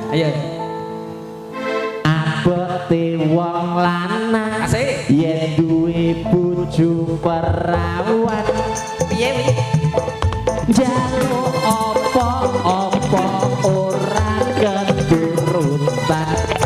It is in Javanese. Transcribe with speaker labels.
Speaker 1: Ayo.
Speaker 2: Abote wong lanang
Speaker 1: Asik.
Speaker 2: Yen duwe bojo perawan.
Speaker 1: Piye piye?
Speaker 2: Njaluk apa-apa ora keturutan.